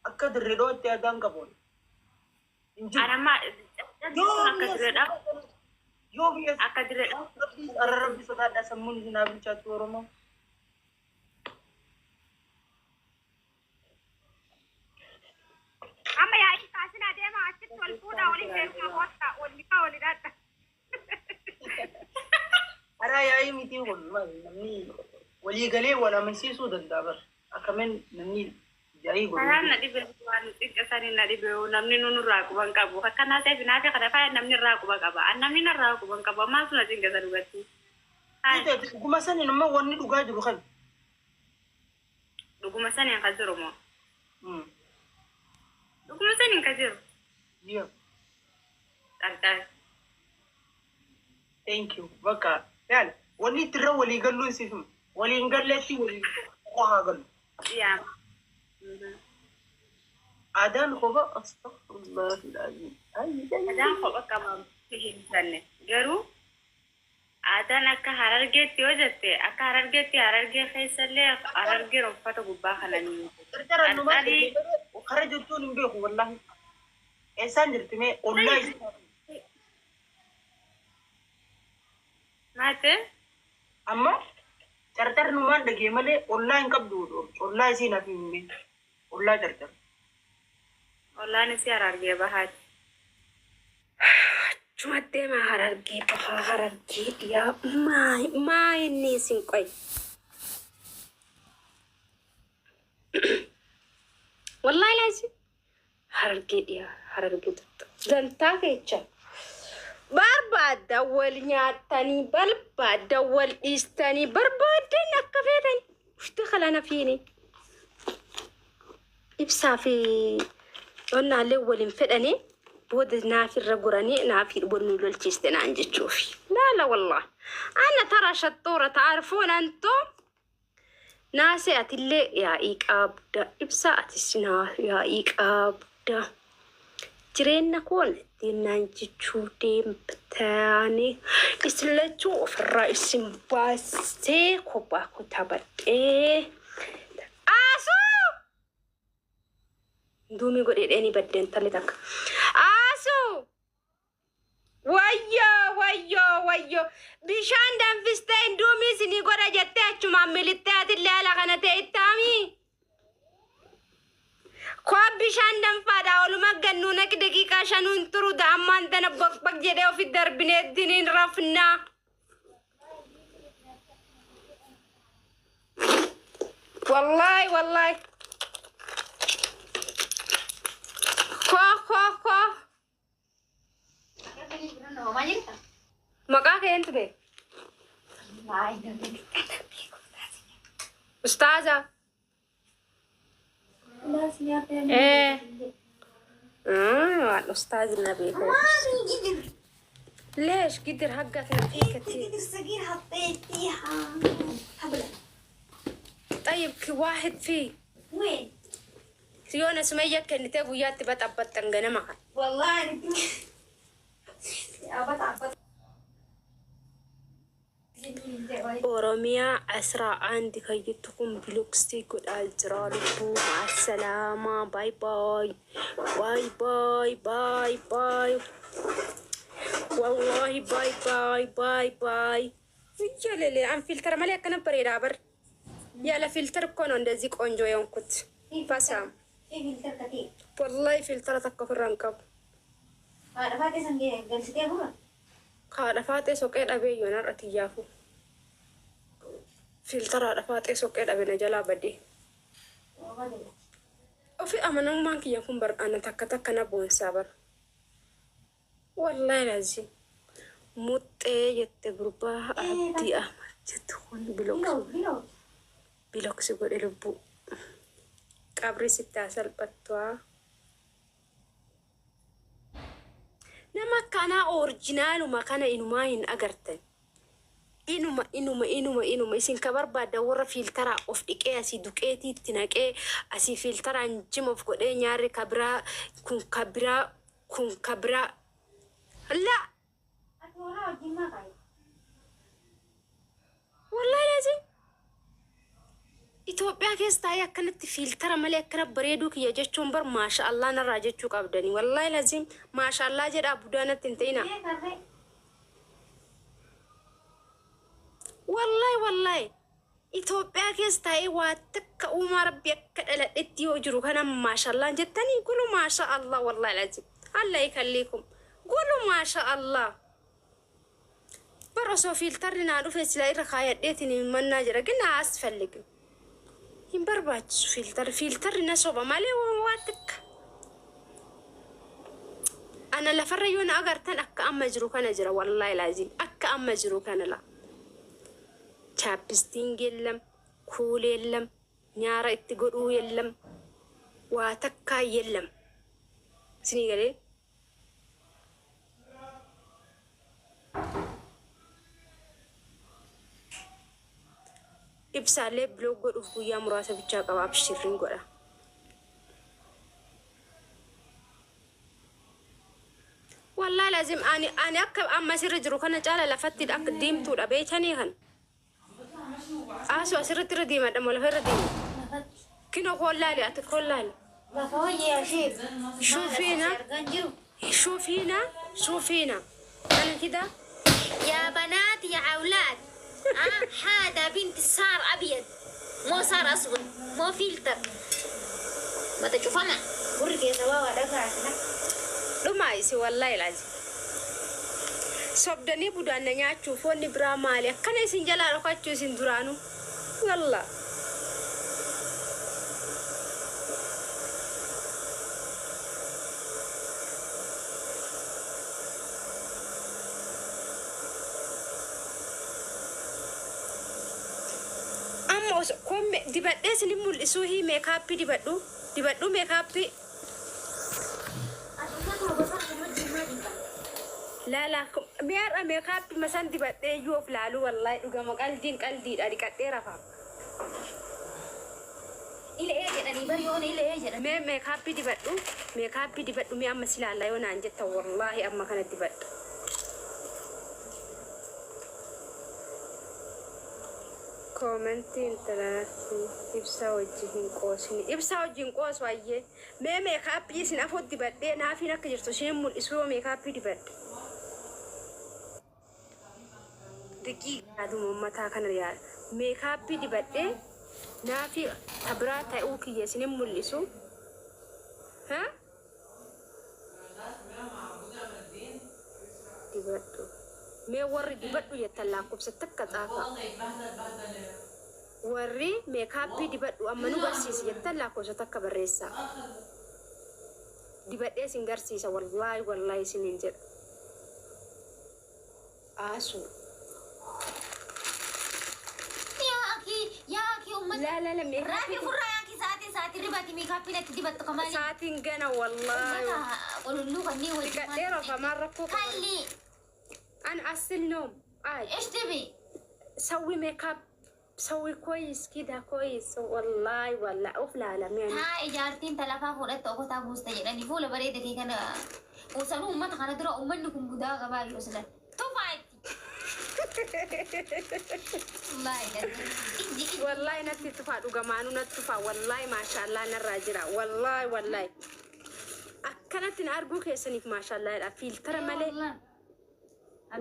Akka Dirree Dhawaatti aadaan qabu. Hin jiru. Anamma jechuun akka Dirree Dhawaa Yoo biyya akka Dirree Dhawaa. Rabbi arra Rabbi sodaadhaa sammuun isin haa bilchaatu Oromoo. Amma yaa'ii kaasinaa deema achitti wal fuudhaa waliin heerumaa koottaa wal nikaa wal hidhadha. Karaa yaa'ii mitii kun maal namni walii galee wal amansiisuu danda'a bar. Akkamiin namni yaa'ii godhu. Karaan na dhibe waan xiqqasanii na dhibe namni nu nurraa quban qabu. Akkanaa ta'eef naafi kana faaya namni irraa quba qaba. An namni narraa quban qabu ammaatu na cinqisa dhugatti. Dhuguma saniin immoo wanni dhugaa jiru kan. Dhuguma saniin kan jiru moo? Dhuguma saniin kan jiru. Yeah. Qarqar. Thank you. Bakka yaala wanni itti irra walii galluun siif hima. Waliin galleetti walii haa gallu. Yaa. Aadaan kopha astaghfirullah alazim. Aadaan kopha qabamti hin jenne garuu aadaan akka Harargeetti yoo jette akka Harargeetti Harargee keessallee Harargeen uffata gubbaa kana ni Qarqara numaa Qarqarii. kara jettuun hin beeku wallahi. Eessaan jirti mee ollaa isii. Maate Amma carcar numaan dhagee malee ollaa hin qabdu, ollaa isii naaf hin beeku. Ollaa carcar. Ollaan isii Harargee bahaati. Achuma deemaa Harargee bahaa Harargee dhiyaa maa maa inni isin qoy. Wallaahi laazim Harargee dhiyaa Harargee tuttu dantaa keecha barbaadda wal nyaattanii barbaadda wal dhiistanii barbaaddan akka feetan ufti kalana fiini. Ibsaa fi onnaallee wal hin fedhanii booda naaf irra goranii naaf wal nu lolchiiste naan jechuufi. Laala wallah. Ana tara shattoora taarfuun antum naasee atillee yaa'ii qabda. Ibsaa atis naa yaa'ii qabda. Jireenya koon ittiin naan jechuu deemtaanii isin lachuu ofirraa isin baasee kophaa koo taphadhee. Aasuu! Duumii godhee dheeni baddeen talli takka. Aasuu! Wayyoo wayyoo wayyoo bishaan danfistee hinduumii isinii godha jettee achumaan milittee atillee haala kana ta'e ittaamii. Koo bishaan danfaadha oluma gannuu naqi daqiiqaa shanuu hin turu da ammaan tana baqbaq jedhee ofi darbinee diniin rafnaa. Wallaahi wallaahi. Koo koo koo. Maqaa kee eentu beeka? Ustaaza. Eh. Waan ustaazi na beeku. ليش قدر حقتنا فيه كثير؟ قدر صغير حطيتيها هبلة. طيب واحد فيه. وين؟ Yoona Sumayya kennitee guyyaatti baxabbattan ganama kana. والله أنا أبط Oromiyaa asraa andi kan jettu kun block godhaa jira lubbuu ma'assalaamaa bye bye bye bye bye bye wallahi bye bye bye bye. Iyyalee an filter malee akkana bareedaa bar ያለ filter እኮ ነው እንደዚህ ቆንጆ የሆንኩት። ፈሳም filter كثير. Wallahi filter takka ofirraa hin qabu. Haadha faatee san galchitee gura. Haadha faaxee soqee dhabee yoon har'a tiyyaafu. Filter haadha faaxee soqee dhabe na jalaa badee. Ofi amanamummaan kiyya kun bar ana takka takka na boonsaa bar. Wallahi lazi. Muxxee jette gurbaa Abdii Ahmad jettu kun block block godhe lubbuu. Qabri sitti haa salphattu haa. Nama akkanaa originaluma kana inumaa hin agartan. Inuma inuma inuma inuma isin ka barbaaddan warra filteraa of dhiqee asii duqeetii itti naqee asii filteraan jim of godhee nyaarri ka biraa kun ka biraa kun ka biraa la. Ati hoolaa wajjin maa kaayi? Wallahi laazim. Itoophiyaa keessa taa'ee akkanatti filter malee akkana bareeduu kiyya jechuun bar maasha Allah narraa jechuu qabdani. Wallaahi laziim maasha Allah jedhaa budaa natti hin ta'ina. Wallaahi wallaahi Itoophiyaa keessa taa'ee waa takka uumaa rabbi akka dhaladhetti yoo jiru kana maasha Allah jettanii gulu maasha Allah wallaahi laziim. Allah ikalliikum gulu maasha Allah. Bar osoo filterri naa dhufe sila irra kaayadheetiin hin mannaa jira gin asፈልግም hin barbaachisu filterri filterri na soba malee waa takka. Ana lafarra yoo na agartan akka amma jiru kana jira wallaahi laazim akka amma jiru kana la. Chapstick የለም kuul የለም nyaara itti godhuu የለም waa takkaa የለም. Isinii galee? Ibsaallee block godhuuf guyyaa muraasa bichaa qaba abshirriin godha. Wallaahi laazim ani akka amma asirra jiru kana caala lafatti akka diimtuudha beekanii kan. Aasoo asirratti irra deemadha moo lafa irra deema? Lafatti. Kinoo kollaali ati kollaali. Lafa wayyaa ishee. شوفينا. Argaan jiru. شوفينا شوفينا أنا كده. يا بنات يا أولاد، هذا بنت صار أبيض، مو صار أسود، مو فلتر. ما تشوفنا بري في سوا ودفع. Dhuma isi wallaahi laazim. Sobdanii budaanna nyaachuuf wanni biraa maali? Akkana isin jalaa dhokachuu isin duraanuu. Wallaa. Amma osoo komme dibadhee isin mul'isuu hii makeup dibadhu dibadhu makeup. Laala mi'aadha makeup masan dibadhee iyyuu of laaluu wallaahi dhugama qaldiin qaldiidha dhiqadhee rafa. Ilee jedhanii bari yoon ilee jedhan. Mee makeup dibadhu makeup dibadhu mee amma si laalla yoo naan jetta wallaahi amma kana dibadha. Comment intalatti ibsaa wajji hin qoosini. Ibsaa wajji hin qoosu ayyee. Mee makeup isin afoo dibadhee naafiin akka jirtu isheen mul'isu yoo makeup dibadhe. Daqiiqaadhuma mataa kana yaada. Makeup dibadhee naafii tabiraa ta'uu kiyya isin mul'isu. Ha? Dibadhu. Mee warri dibadhu jettan lakkoofsa takka xaafaa. Warri makeup dibadhu amma nu barsiisi jettan lakkoofsa takka barreessaa. Dibadhee isin garsiisa wallaahi wallaahi isiniin jedha. Aasuu. يا أخي يا أخي أمتي. لا لا لا Raafi makeup furraa yaaki sa'aatii sa'aatii ribaati makeup natti dibattu kamaali. Sa'aatiin gana wallaahi. Ummata qululluu kanneen wajjin. Dhiqadhee rafa maal rakkoo qaba? خلي. أنا أصل نوم عادي. ايش تبي؟ سوي ميك اب سوي كويس كده كويس والله والله اوف العالم يعني. Haa ijaartiin talafaa fudhatte okotaa buusta jedhanii fuula bareeda kee kana usanuu uummata kana dura uummanni kun budaa qabaa yoo silan. Tufaa itti. Wallaahi ijji ijji. والله natti tufaa dhugamaanuu natti tufaa wallahi maashaallah narraa jira wallahi wallahi akkanatti na arguu keessaniif maashaallah jedha filter malee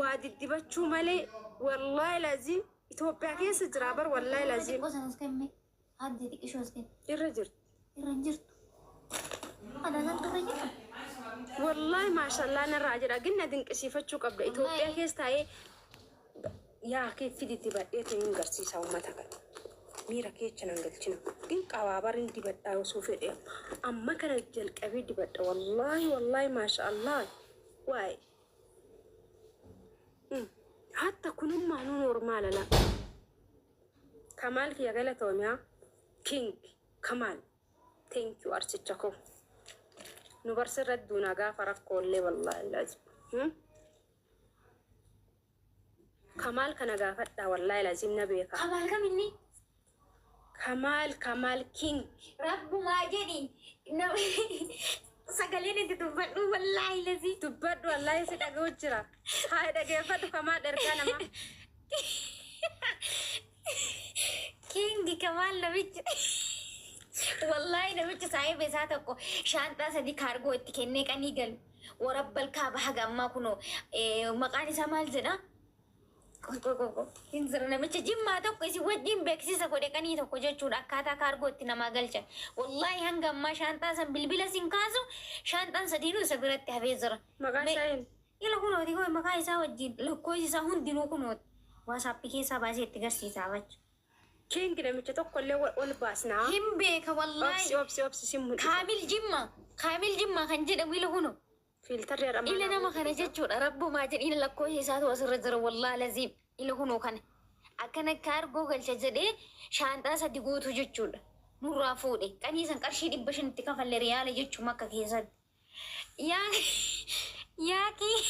waa diddibachuu malee wallahi laziim Itoophiyaa keessa jira bar wallahi laziim. Xiqqoo sana as kenne adde xiqqishoo as kenne. Irra jirti. Irra hin jirtu. Kana kan irra jirtu. Wallahi maashaallah narraa jira ginna dinqisiifachuu qabda Itoophiyaa keessa taa'ee yaa kee fidi dibadheetu hin garsiisa uummata kana. Miira keessa nan galchina. Gin qabaabarin dibadhaa osoo fedhe amma kana jalqabee dibadha wallahi wallahi maashaallah waay. Hatta kunummaanuu normal la. Kamaal kiyya galatoomiyaa King Kamaal thank you arsicha koo. Nu barsirra duunaa gaafa rakkoolee wallaahi laazim. Kamaal kana gaafadhaa wallaahi laazim na beeka. Kamaal kaminni? Kamaal Kamaal King. Rabbumaa jedhi sagaleen itti dubbadhu wallaahi lazii. Dubbadhu wallaahi si dhaga'u jira. Haa dhageeffadhu Kamaal ergaa namaa. King Kamaal namichi wallaahi namichi saahiba isaa tokko shaanxaa sadii kaargoo itti kennee qanii galu. Warabbal kaaba haga ammaa kunoo maqaan isaa maal jedha? Qoy qoy qoy qoy. Hin jira namicha jimmaa tokko isin wajjin beeksisa godhe qanii tokko jechuudha akkaataa kaargoo itti namaa galchan. Wallaahi hanga ammaa shaanxaa san bilbila sin kaasu shaanxaan sadiinuu isa biratti hafee jira. Maqaan isaa eenyu? Ila kunooti qoy maqaa isaa wajjin lakkoofsi isaa hundinuu kunooti. WhatsApp keessaa baasee itti garsiisaa bacha. King namicha tokko illee ol baasnaa. Hin beeka wallaahi. Obsi obsi obsi sin mul'isa. Kaamil Jimma Kaamil Jimma kan jedhamu ila kuno. Filtarri har'a Ila nama kana jechuudha rabbumaa jedhi ila lakkoofsa isaatu asirra jira wallaahi laziim ila kunoo kana. Akkana kaargoo galcha jedhee shaanxaa sadi guutuu jechuudha. Nurraa fuudhe qanii san qarshii 500 itti kafalle riyaala jechuu makka keessatti. Yaa yaa kii.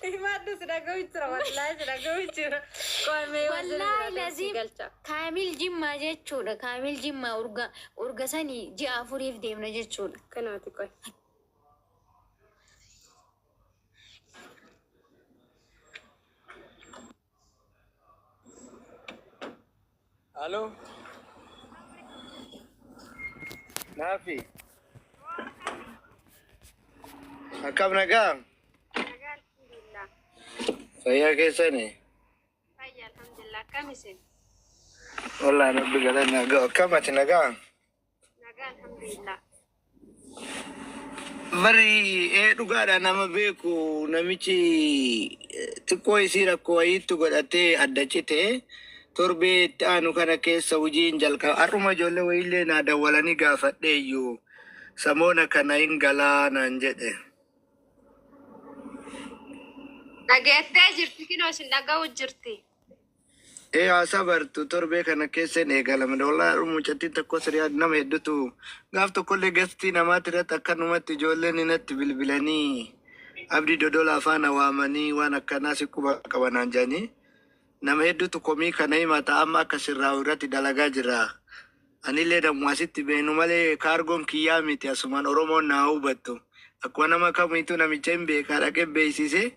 Himaadhu si dhaga'u jira wallaahi si dhaga'u jira. Qo'amee waan sirrii Wallaahi jiraate si laziim galcha. Kaamil Jimmaa jechuudha. Kaamil Jimmaa urga urga sanii ji'a afuriif deemna jechuudha. Kanaati qoy. Alo. Naafi. Akkam nagaa? Nagaa alhamdulillah. Fayyaa keessani? Fayya alhamdulillah. Akkam isin? Wallaahi rabbi galanni nagaa. Akkam ati nagaa? Nagaa alhamdulillah. Bari ee dhugaadha nama beeku namichi xiqqoo isii rakkoo wayiitti godhatee adda cite torbee itti aanu kana keessa hojiin jalqaba. Har'uma ijoollee wayiillee naa dawwalanii gaafadhe iyyuu samoona kana hin galaa naan jedhe. Dhageettee jirti kinoo isin dhaga'u jirti. Ee haasaa bartu torbee kana keessa hin eegalame. Wallahi har'uma mucattiin tokko siriyaa nama hedduutu gaaf tokkollee gastii namaati irratti akkanumatti ijoolleen natti bilbilanii abdii dodola afaan waamanii waan akkanaa si quba qabanaan jedhanii nama hedduutu komii kana himata amma akka sirraa'u irratti dalagaa jira. Anillee namuma asitti beenu malee kaargoon kiyyaa miti asumaan Oromoon naa hubattu. Akkuma nama kamiitu namicha hin beekaa dhaqee beeksise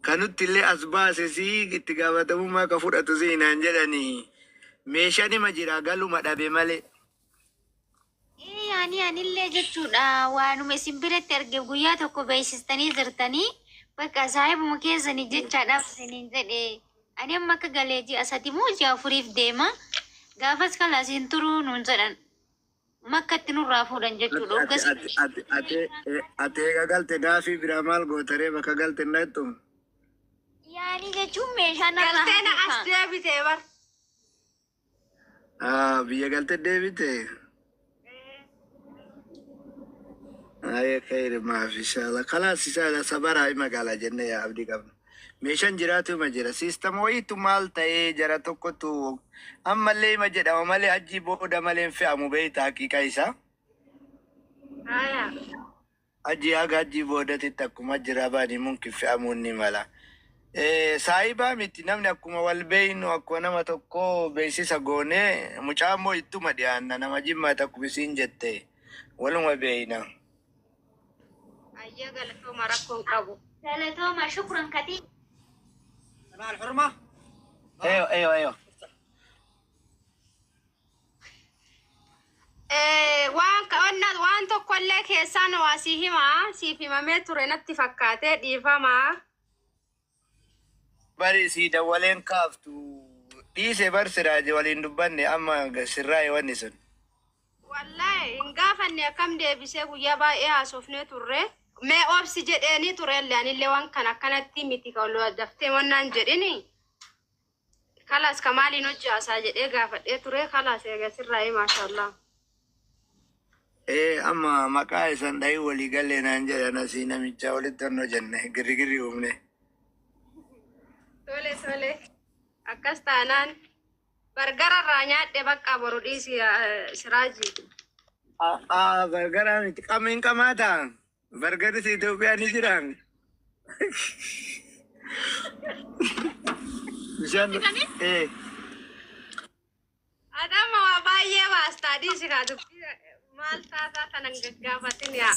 kanutti illee as baase sii itti gaafatamummaa ka fudhatu sii naan jedhanii meeshaan hima jira galuma dhabe malee. Ee ani anillee jechuudha waanuma isin biratti arge guyyaa tokko beeksistanii jirtanii bakka saahibuma keessanii jechaadhaaf isiniin jedhe ani amma akka galee ji'a sadi moo ji'a afuriif deema gaafas kalaas hin turuu nuun jedhan makkatti nurraa fuudhan jechuudha. Ati ati ati ati ati eega galte naafii biraa maal gootaree bakka galte hin dhaqxu? Yaani jechuun meeshaa narraa Galtee na as hafe deebitee bar. Ah, biyya galte deebite? Ayee khayri maaf inshallah. Kalaas inshallah sabaraa hima gala jennee yaa abdii qabna. Meeshaan jiraatu hima jira. Siistama wayiitu maal ta'ee jara tokkotu ammallee hima jedhama malee hajjii booda malee hin fe'amu beekta haqiiqaa isaa. Haya. Hajjii haga hajjii boodatitti akkuma jira baanii mumkin fe'amuun ni mala. Saahibaa miti namni akkuma wal beeynu akkuma nama tokko beeksisa goonee mucaa immoo ittuma dhiyaanna nama jimmaati akkuma isiin jette waluma beeyna. Ayyee galatooma rakkoon qabu. Galatooma shukran katii. Eyo eyo eyo. Waan waan tokkollee keessaan waa sii himaa siif himamee ture natti fakkaatee dhiifamaa. Bari sii dawwaleen kaaftu dhiise bar siraaje waliin dubbanne amma sirraa'e wanni sun. Wallahi hin gaafanne akkam deebisee guyyaa baay'ee haasofnee turre. Mee obsi jedheeni turellee anillee waan kana akkanatti miti kan daftee wannaan jedhini. Kalaas ka maaliin hojii haasaa jedhee gaafadhee ture kalaas eega sirraa'e maashaallah. Ee amma maqaa isan dhahii walii galee naan jedhan asii namicha walitti onnoo jenne girrigirri uumne. Tole tole akkas taanaan bargara irraa nyaadhe bakka boru dhiisi siraaji. Aa bargaraa miti qamiin qamaa ta'an bargaris Itoophiyaa ni jiraan. Bishaan ee Adama waa baay'ee baastaa dhiisi kaa dubbii maal taataa kanan gaggaafatin yaa.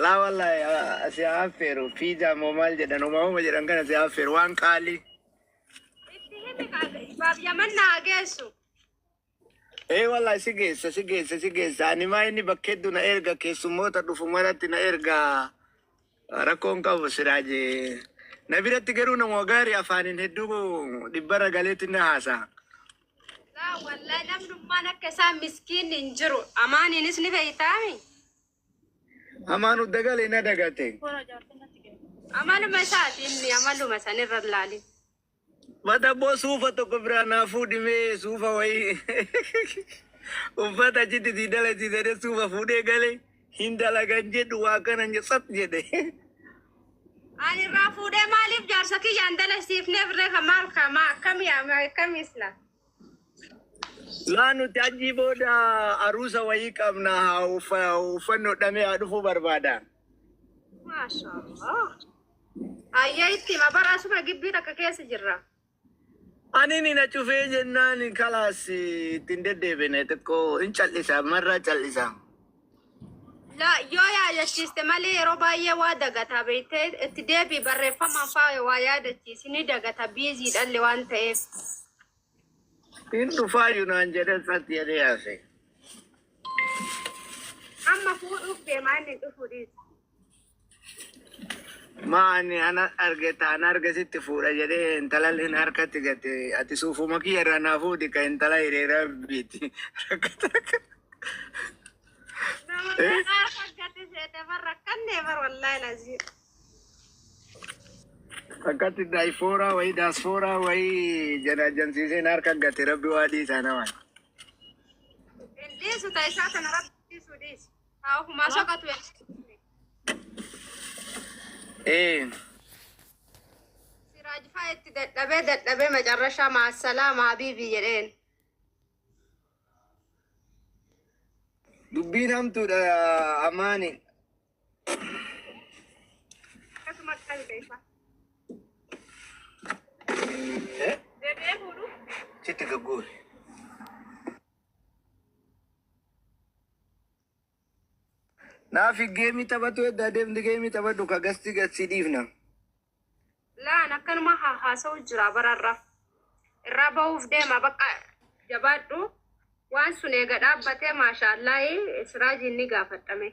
Laa wallahi si affeeru fiizaa moo maal jedhan uumaa jedhan kana si affeeru waan qaalii. Baab Yaman naa geessu. Ee wallahi si geessa si geessa si geessa. Ani maa inni bakka hedduu na erga keessummoota dhufu maratti na erga rakkoon qabu Siraaji. Na biratti garuu nama gaarii afaaniin hedduu dhibbarra galeetti na haasa'a. Laa wallahi namnummaan akka isaa miskiinni hin jiru. Amaaniinis ni beeytaami. Amaan udda galee na dagate. Amaluma isaati inni amaluma sanirra laali. Mata boo suufa tokko biraa naa fuudhimee suufa wayii uffata achitti sii dalasiisanii suufa fuudhee galee hin dalagan jedhu waa kanan sat jedhe. Ani irraa fuudhee maaliif jaarsa kiyyaan dalasiifneef reefa maal kama akkami akkami isla. Laa nuti achi booda aruusa wayii qabna haa uffannoo dhamee haa dhufuu barbaada. Maashaallah. Ayyaa itti hima bara asuma gibbii takka keessa jirra. Ani ni na cufee jennaan kalaas ittiin deddeebine xiqqoo hin callisa marraa callisa. La yoo yaadachiiste malee yeroo baay'ee waa dagata beektee itti deebii barreeffamaan faa waa yaadachiisi ni dagata biizii dhalle waan ta'eef. Hin dhufaayyuu naan jedhe sat jedhee yaase. Amma fuudhuuf deemaa inni dhufu dhiisa. Ma ani ana arge taana arge sitti fuudha jedhee intalalleen harkatti gate ati suufuma kiyya irraa naa fuudhi ka intala hiriira biiti. Rakkata rakkata. Nama meeqa harka gate seete bar rakkannee bar wallaahi lazii. Akkatti daayifooraa wayii daaspooraa wayii janaajansiiseen harka gate rabbi waa dhiisaa namaan. Hin dhiisu ta'e isaa kana rabbi dhiisu dhiisu. Haa ofumaa soqatu. Ee Siraaj faa itti dadhabee dadhabee macarrashaa maasalaama habiibii jedheen. Dubbiin hamtuudha amaani. Akkasuma qalbe isa. Deebi'ee fuudhu. Sitti gaggoori. Naafi geemii taphatu edda adeemti geemii taphadhu ka gasti gasii dhiifna. Laan akkanuma haasa'u jira bararra. Irraa bahuuf deema bakka jabaadhu. Waan sun eega dhaabbatee maashaallahi siraajiin ni gaafadhame.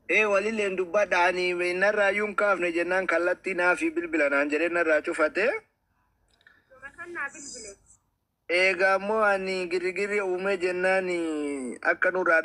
Ee walilleen dubbadha ani narraa yuun kaafne jennaan kallattii naafi bilbila naan jedhee narraa cufate. Kan naa bilbile. Eegaa immoo ani girgirri uumee jennaan akka nurraa